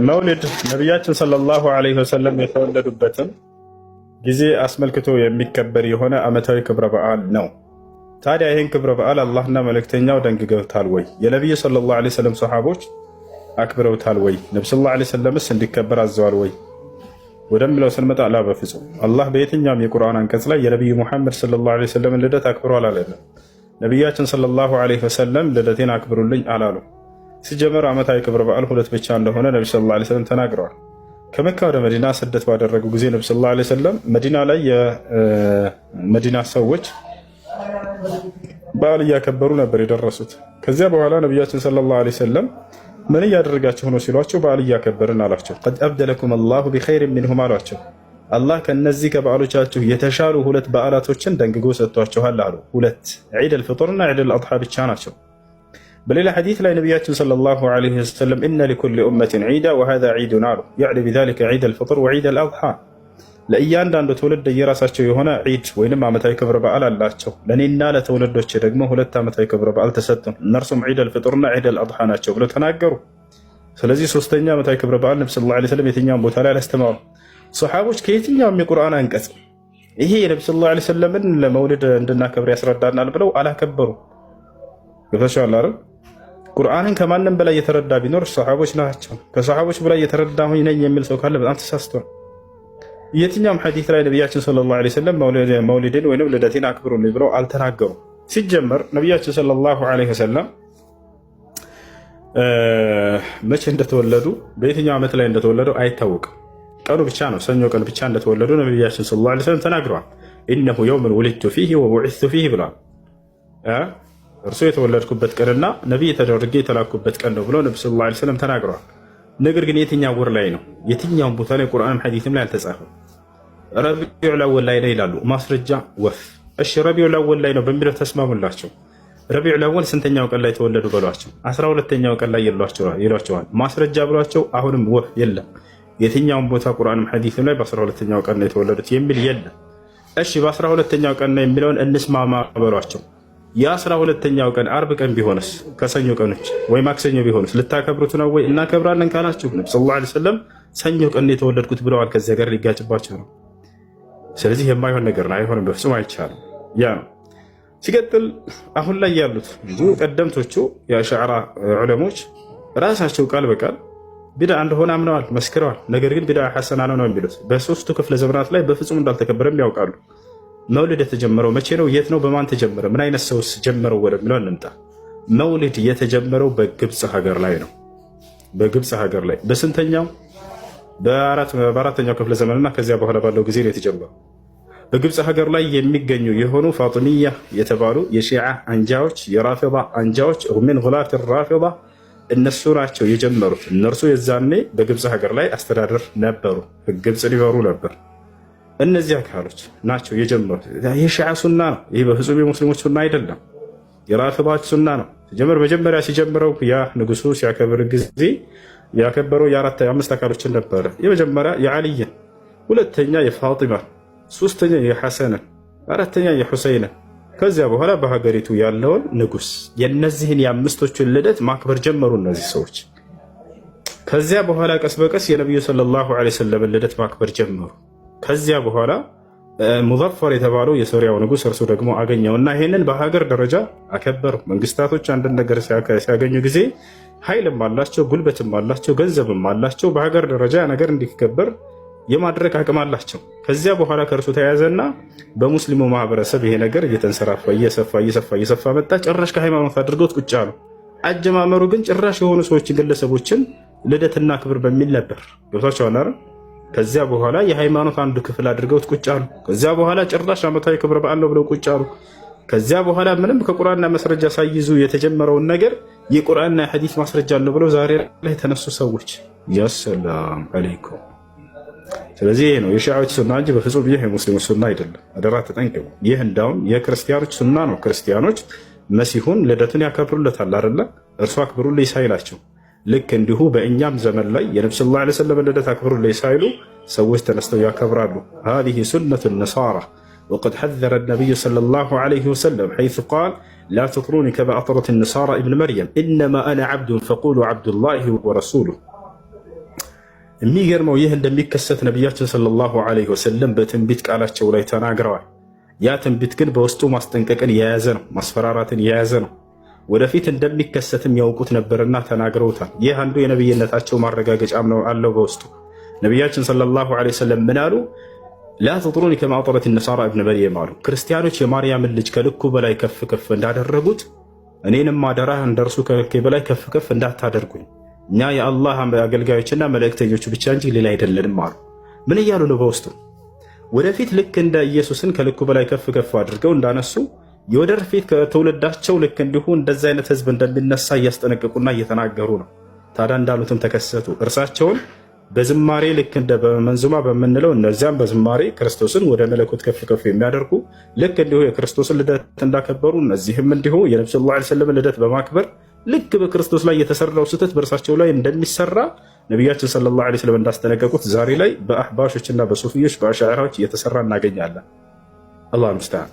መውሊድ ነቢያችን صلى الله عليه وسلم የተወለዱበትን ጊዜ አስመልክቶ የሚከበር የሆነ ዓመታዊ ክብረ በዓል ነው። ታዲያ ይህን ክብረ በዓል አላህና መልእክተኛው ደንግገውታል ወይ? የነቢዩ صلى الله عليه وسلم ሰሓቦች አክብረውታል ወይ? ነቢ صلى الله عليه وسلم ስ እንዲከበር አዘዋል ወይ ወደሚለው ስንመጣ لا፣ በፍጹም። አላህ በየትኛውም የቁርአን አንቀጽ ላይ የነቢዩ ሙሐመድ صلى الله عليه وسلم ልደት አክብሮ አላለንም። ነቢያችን صلى الله عليه وسلم ልደቴን አክብሩልኝ አላሉ። ሲጀመር ዓመታዊ ክብረ በዓል ሁለት ብቻ እንደሆነ ነቢ صلى الله عليه وسلم ተናግረዋል። ከመካ ወደ መዲና ስደት ባደረጉ ጊዜ ነቢ صلى الله عليه وسلم መዲና ላይ የመዲና ሰዎች በዓል እያከበሩ ነበር የደረሱት። ከዚያ በኋላ ነቢያችን صلى الله عليه وسلم ምን እያደረጋችሁ ነው ሲሏቸው በዓል እያከበርን አሏቸው። قد أبدلكم الله بخير منهما አሏቸው። አላህ ከነዚህ ከበዓሎቻችሁ የተሻሉ ሁለት በዓላቶችን ደንግጎ ሰጥቷችኋል አሉ። ሁለት ዒድ አልፍጥርና ዒድ አልአድሓ ብቻ ናቸው። በሌላ ሐዲስ ላይ ነቢያችን صلى الله عليه وسلم إن لكل أمة عيدا وهذا عيدنا አሉ። يعني بذلك عيد الفطر وعيد الأضحى። ለእያንዳንዱ ትውልድ የራሳቸው የሆነ ዒድ ወይንም ዓመታዊ ክብረ በዓል አላቸው። ለእኔና ለትውልዶቼ ደግሞ ሁለት ዓመታዊ ክብረ በዓል ተሰጡን፣ እነርሱም ዒድ አልፍጥርና ዒድ አልአድሓ ናቸው ብለው ተናገሩ። ስለዚህ ሶስተኛ ዓመታዊ ክብረ በዓል ነቢ صلى الله عليه وسلم የትኛውን ቦታ ላይ አላስተማሩ። ሰሓቦች ከየትኛውም የቁርአን አንቀጽ ይሄ የነቢ صلى الله عليه وسلم ን ለመውሊድ እንድናከብር ያስረዳናል ብለው አላከበሩ። ገብታችኋል አይደል? ቁርአንን ከማንም በላይ የተረዳ ቢኖር ሰሓቦች ናቸው። ከሰሓቦች በላይ የተረዳሁኝ ነኝ የሚል ሰው ካለ በጣም ተሳስቷል። የትኛውም ሐዲስ ላይ ነቢያችን صلى الله عليه وسلم መውሊድን ወይም ልደቴን አክብሩልኝ ብለው አልተናገሩም። ሲጀመር ነቢያችን صلى الله عليه وسلم መቼ እንደተወለዱ በየትኛው ዓመት ላይ እንደተወለዱ አይታወቅም። ቀኑ ብቻ ነው፣ ሰኞ ቀን ብቻ እንደተወለዱ ነቢያችን صلى الله عليه وسلم ተናግረዋል። إنه يوم ولدت فيه وبعثت فيه ብለዋል። እርሱ የተወለድኩበት ቀንና ነቢይ ተደርጌ የተላኩበት ቀን ነው ብለው ነቢ صلى الله عليه وسلم ተናግረዋል። ነገር ግን የትኛው ወር ላይ ነው? የትኛውን ቦታ ላይ ቁርአንም ሐዲስም ላይ አልተጻፈም። ረቢዑል አወል ላይ ነው ይላሉ። ማስረጃ ወፍ። እሺ ረቢዑል አወል ላይ ነው በሚለው ተስማሙላቸው። ረቢዑል አወል ስንተኛው ቀን ላይ ተወለዱ በሏቸው። 12ኛው ቀን ላይ ይሏቸዋል። ማስረጃ ብሏቸው አሁንም ወፍ የለም። የትኛውን ቦታ ቁርአንም ሐዲስም ላይ በ12ኛው ቀን ነው የተወለዱት የሚል የለም። እሺ በ12ኛው ቀን ነው የሚለውን እንስማማ በሏቸው። የ12ኛው ቀን አርብ ቀን ቢሆንስ ከሰኞ ቀኖች ወይ ማክሰኞ ቢሆንስ ልታከብሩት ነው ወይ? እናከብራለን ካላችሁ ነቢ صلى الله عليه وسلم ሰኞ ቀን የተወለድኩት ብለዋል። ከዚያ ጋር ሊጋጭባቸው ነው። ስለዚህ የማይሆን ነገር ነው። አይሆንም፣ በፍጹም አይቻልም። ያ ነው። ሲቀጥል አሁን ላይ ያሉት ብዙ ቀደምቶቹ የአሻዕራ ዑለሞች ራሳቸው ቃል በቃል ቢድዓ እንደሆነ አምነዋል፣ መስክረዋል። ነገር ግን ቢድዓ ሐሰና ነው ነው የሚሉት። በሶስቱ ክፍለ ዘመናት ላይ በፍጹም እንዳልተከበረም ያውቃሉ። መውሊድ የተጀመረው መቼ ነው? የት ነው? በማን ተጀመረ? ምን አይነት ሰውስ ጀመረው ወደሚለው እንምጣ። መውሊድ የተጀመረው በግብፅ ሀገር ላይ ነው። በግብፅ ሀገር ላይ በስንተኛው? በአራተኛው ክፍለ ዘመንና ከዚያ በኋላ ባለው ጊዜ ነው የተጀመረው። በግብፅ ሀገር ላይ የሚገኙ የሆኑ ፋጥሚያ የተባሉ የሺዓ አንጃዎች፣ የራፊዳ አንጃዎች من غلاة الرافضة እነሱ ናቸው የጀመሩት። እነርሱ የዛኔ በግብፅ ሀገር ላይ አስተዳደር ነበሩ፣ ግብፅ ሊበሩ ነበር። እነዚህ አካሎች ናቸው የጀመሩት። ይህ ሺዓ ሱና ነው። ይህ በፍጹም የሙስሊሞች ሱና አይደለም፣ የራፊዳዎች ሱና ነው። ሲጀምር መጀመሪያ ሲጀምረው ያ ንጉሱ ሲያከብር ጊዜ ያከበረው የአራት የአምስት አካሎችን ነበረ። የመጀመሪያ የዓልይን፣ ሁለተኛ የፋጢማ፣ ሶስተኛ የሐሰንን፣ አራተኛ የሑሰይንን። ከዚያ በኋላ በሀገሪቱ ያለውን ንጉስ የነዚህን የአምስቶቹን ልደት ማክበር ጀመሩ እነዚህ ሰዎች። ከዚያ በኋላ ቀስ በቀስ የነቢዩ صلى الله عليه وسلم ልደት ማክበር ጀመሩ። ከዚያ በኋላ ሙዘፈር የተባለው የሶሪያው ንጉስ እርሱ ደግሞ አገኘውና ይሄንን በሀገር ደረጃ አከበሩ። መንግስታቶች አንድን ነገር ሲያገኙ ጊዜ ኃይልም አላቸው፣ ጉልበትም አላቸው፣ ገንዘብም አላቸው። በሀገር ደረጃ ነገር እንዲከበር የማድረግ አቅም አላቸው። ከዚያ በኋላ ከእርሱ ተያዘና በሙስሊሙ ማህበረሰብ ይሄ ነገር እየተንሰራፋ እየሰፋ እየሰፋ እየሰፋ መጣ። ጭራሽ ከሃይማኖት አድርገውት ቁጭ አሉ። አጀማመሩ ግን ጭራሽ የሆኑ ሰዎችን ግለሰቦችን ልደትና ክብር በሚል ነበር። ገብቷቸዋል አይደል? ከዚያ በኋላ የሃይማኖት አንዱ ክፍል አድርገውት ቁጭ አሉ። ከዚያ በኋላ ጭራሽ ዓመታዊ ክብረ በዓል ነው ብለው ቁጭ አሉ። ከዚያ በኋላ ምንም ከቁርአንና ማስረጃ ሳይይዙ የተጀመረውን ነገር የቁርአንና የሐዲስ ማስረጃ አለው ብለው ዛሬ ላይ የተነሱ ሰዎች የሰላም አለይኩም። ስለዚህ ይሄ ነው የሺዓዎች ሱና እንጂ በፍጹም ይህ የሙስሊሞች ሱና አይደለም። አደራ ተጠንቀቁ። ይህ እንዳውም የክርስቲያኖች ሱና ነው። ክርስቲያኖች መሲሁን ልደቱን ያከብሩለታል አይደለ? እርሱ አክብሩልኝ ሳይላቸው ልክ እንዲሁ በእኛም ዘመን ላይ የነቢ صلى الله عليه وسلم ልደት አክብሩልኝ ሳይሉ ሰዎች ተነስተው ያከብራሉ። هذه سنة النصارى وقد حذر النبي صلى الله عليه وسلم حيث قال لا تطروني كما أطرت النصارى ابن مريم إنما أنا عبد فقولوا عبد الله ورسوله። የሚገርመው ይህ እንደሚከሰት ነቢያችን صلى الله عليه وسلم በትንቢት ቃላቸው ላይ ተናግረዋል። ያ ትንቢት ግን በውስጡ ማስጠንቀቅን የያዘ ነው፣ ማስፈራራትን የያዘ ነው። ወደፊት እንደሚከሰትም ያውቁት ነበርና ተናግረውታል። ይህ አንዱ የነብይነታቸው ማረጋገጫም ነው አለው በውስጡ። ነቢያችን صلى الله عليه وسلم ምን አሉ? لا تطروني كما أطرت النصارى ابن مريم አሉ። ክርስቲያኖች የማርያምን ልጅ ከልኩ በላይ ከፍ ከፍ እንዳደረጉት እኔንም አደራ እንደርሱ ከልክ በላይ ከፍ ከፍ እንዳታደርጉኝ፣ እኛ የአላህ አገልጋዮችና መልእክተኞቹ ብቻ እንጂ ሌላ አይደለንም አሉ። ምን እያሉ ነው? በውስጡ ወደፊት ልክ እንደ ኢየሱስን ከልኩ በላይ ከፍ ከፍ አድርገው እንዳነሱ የወደፊት ከትውልዳቸው ልክ እንዲሁ እንደዚ አይነት ህዝብ እንደሚነሳ እያስጠነቀቁና እየተናገሩ ነው። ታዲያ እንዳሉትም ተከሰቱ። እርሳቸውን በዝማሬ ልክ እንደ በመንዙማ በምንለው እነዚያም በዝማሬ ክርስቶስን ወደ መለኮት ከፍ ከፍ የሚያደርጉ ልክ እንዲሁ የክርስቶስን ልደት እንዳከበሩ እነዚህም እንዲሁ የነቢ صلى الله عليه وسلم ልደት በማክበር ልክ በክርስቶስ ላይ የተሰራው ስህተት በእርሳቸው ላይ እንደሚሰራ ነቢያችን صلى الله عليه وسلم እንዳስጠነቀቁት ዛሬ ላይ በአህባሾችና በሱፊዮች በአሻዕራዎች እየተሰራ እናገኛለን። الله المستعان።